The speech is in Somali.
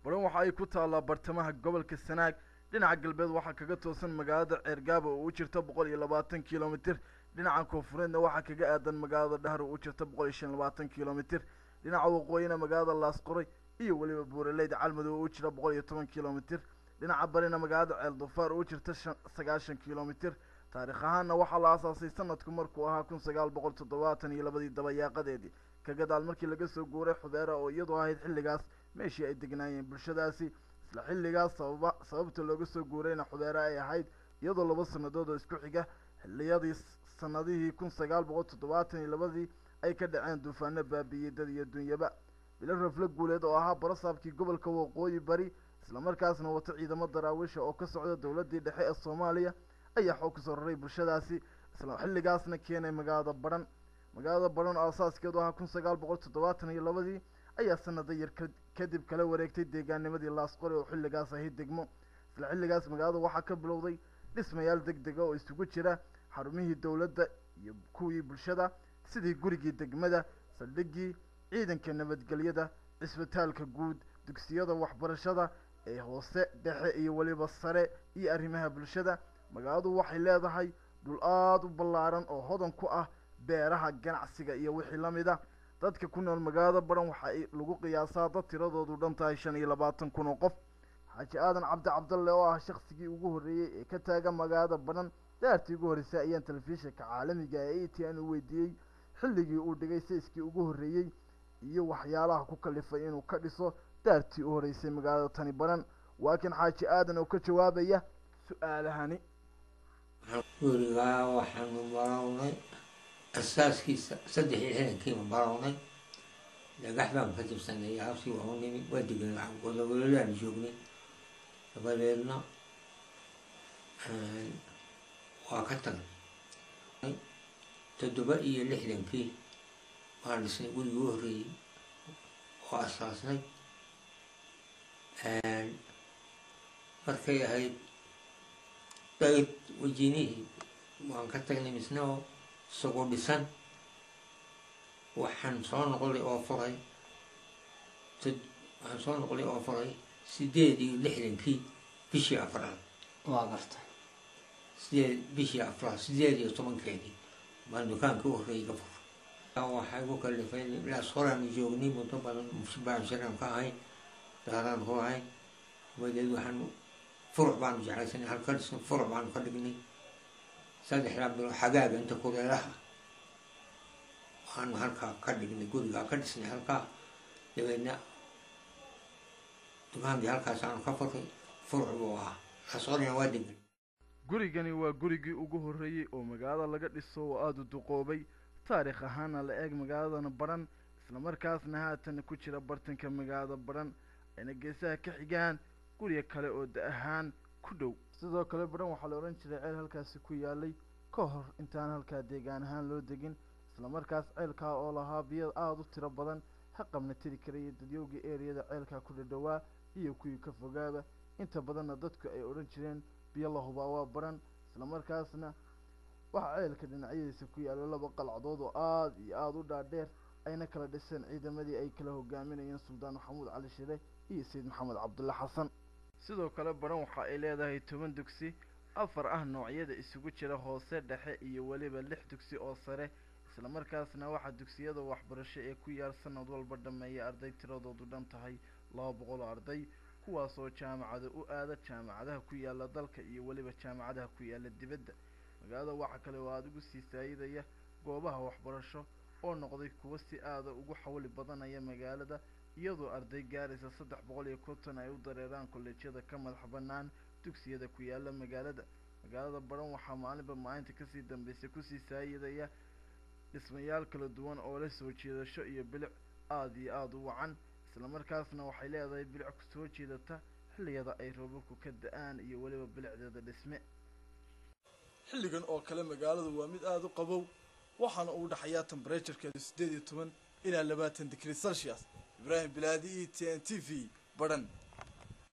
Badhan waxa ay ku taallaa bartamaha gobolka Sanaag. Dhinaca galbeed waxaa kaga toosan magaalada Ceergaaba oo u jirta 120 kilomitir. Dhinaca koonfureedna waxaa kaga aadan magaalada Dhahar oo u jirta 125 kilomitir. Dhinaca waqooyina magaalada Laasqoray iyo weliba buuraleyda Calmadow oo u jira 110 kilomitir. Dhinaca barina magaalada Ceel Dufaar oo u jirta 90 kilomitir. Taarikh ahaanna waxaa la aasaasay sanadku markuu ahaa 1972-dii dabayaaqadeedii, ka gadaal markii laga soo guuray Xubeera oo iyadoo ahayd xilligaas meeshii ay degnaayeen bulshadaasi. Isla xilligaas sababa sababta looga soo guurayna Xubeere ay ahayd iyadoo 2 sanadood oo isku xiga xilliyadii sanadihii 1972-dii ay ka dhaceen duufaano baabiiyey dad iyo dunyaba. Bilo Rafle Guuleed oo ahaa barasaabkii gobolka Waqooyi Bari, islamarkaasna wata ciidamo daraawiisha oo ka socda dowladii dhexe ee Soomaaliya, ayaa xoog kasoo raray bulshadaasi, isla xilligaasna keenay magaalada Badhan. Magaalada Badhan oo asaaskeedu ahaa 1972-dii ayaa sanada yar kadib kala wareegtay deegaanimadii Laasqori oo xilligaas ahayd degmo. Isla xilligaas magaalada waxaa ka bilowday dhismayaal deg dega oo isugu jira xarumihii dowladda iyo kuwii bulshada, sidii gurigii degmada, saldhiggii ciidanka nabadgelyada, cisbitaalka guud, dugsiyada waxbarashada ee hoose, dhexe iyo weliba sare iyo arrimaha bulshada. Magaaladu waxay leedahay dhul aada u ballaaran oo hodan ku ah beeraha, ganacsiga iyo wixii lamid a. Dadka ku nool magaalada Badhan waxa ay lagu qiyaasaa dad tiradoodu dhan tahay 25,000 oo qof. Xaaji Aadan Cabdi Cabdalle oo ah shaksigii ugu horreeyey ee ka taaga magaalada Badhan daartii ugu horreysay ayaan telefishinka caalamiga ee ETN u weydiiyey xilligii uu dhigay sayskii ugu horreeyey iyo waxyaalaha ku kalifay inuu ka dhiso daartii u horreysay magaalada tani Badhan. Waa kan Xaaji Aadan oo ka jawaabaya su-aalahani. Gurigaa waxaanu barownay asaaskiisa 63-kiiba barownay. Dhagax baan ka jabsanay, habsi waa u nimi, waa deganay, godogolaanu joognay. Dabadeedna waa ka tagnay. 67-kii waan dhisnay gurigii u horreeyey oo asaasnay. Markay ahayd dayr wejinihii waan ka tagnay, misna oo isagoo dhisan waxaan soo noqday oo furay, waxaan soo noqday oo furay 68-kii bishii afraad. Waa garta. Sideed bishii afraad 18-keedii baan dukaankii u horreeyay ka furay. Waxay ku kalifay Laas horaanu joognay muddo badan, baansharaan ka ahayn, daaraan ku ahayn. Dabadeed waxaanu furuc baanu jeclaysanay halka dhisno, furuc baanu ka dhignay 3-daa bilo xagaaga inta kuleelaha waxaanu halkaa ka dhignay, gurigaa ka dhisnay halkaa. Dabeedna dukaankii halkaasaanu ka furay, furuc buu ahaa. Laasqorina waa degan. Gurigani waa gurigii ugu horreeyey oo magaalada laga dhiso oo aada u duqoobay, taarikh ahaana la eeg magaaladana Badhan, islamarkaasna haatan ku jira bartanka magaalada Badhan, ayna geesaha ka xigaan guriga kale oo da ahaan ku dhow. Sidoo kale Badhan waxaa la odhan jiray ceel halkaasi ku yaalay ka hor intaan halkaa deegaan ahaan loo degin, islamarkaas ceelkaa oo lahaa biyo aada u tiro badan, haqabna tiri karaya dadyowgii eriyada ceelkaa ku dhadhowaa iyo kuwii ka fogaaba. Inta badanna dadku ay odhan jireen biyo la hubaa waa Badhan. Islamarkaasna waxaa ceelka dhinacyadiisa ku yaalo laba qalcadood oo aada iyo aada u dhaadheer, ayna kala dhiseen ciidamadii ay kala hogaaminayeen Suldaan Maxamuud Cali Shire iyo Sayid Maxamed Cabdulle Xasan. Sidoo kale Badhan waxa ay leedahay 10 dugsi, 4 ah noocyada isugu jira hoose, dhexe iyo weliba 6 dugsi oo sare. Islamarkaasna waxaa dugsiyada waxbarasho ee ku yaal sanad walba dhameeya arday tiradoodu dhan tahay 200 oo arday, kuwaasoo jaamacada u aada jaamacadaha ku yaala dalka iyo weliba jaamacadaha ku yaala dibadda. Magaalada waxaa kale oo aada ugu sii saayidaya goobaha waxbarasho oo noqday kuwo si aada ugu xawli badanaya magaalada, iyadoo arday gaaraysa 350 ay u dareeraan kolleejyada ka madax bannaan dugsiyada ku yaala magaalada. Magaalada Badhan waxaa maalinba maalinta kasii dambeysay kusii saayidaya dhismayaal kala duwan oo la soo jiidasho iyo bilic aada iyo aada u wacan, islamarkaasna waxay leedahay bilic kusoo jiidata xilliyada ay roobabku ka da-aan iyo weliba bilicdeeda dhisme. Xilligan oo kale magaaladu waa mid aada u qabow, waxaana uu dhaxayaa temberaturekeedu 18 ilaa 20 degree Celsius. Ibraahim Bilaadi, ETN TV, Badhan.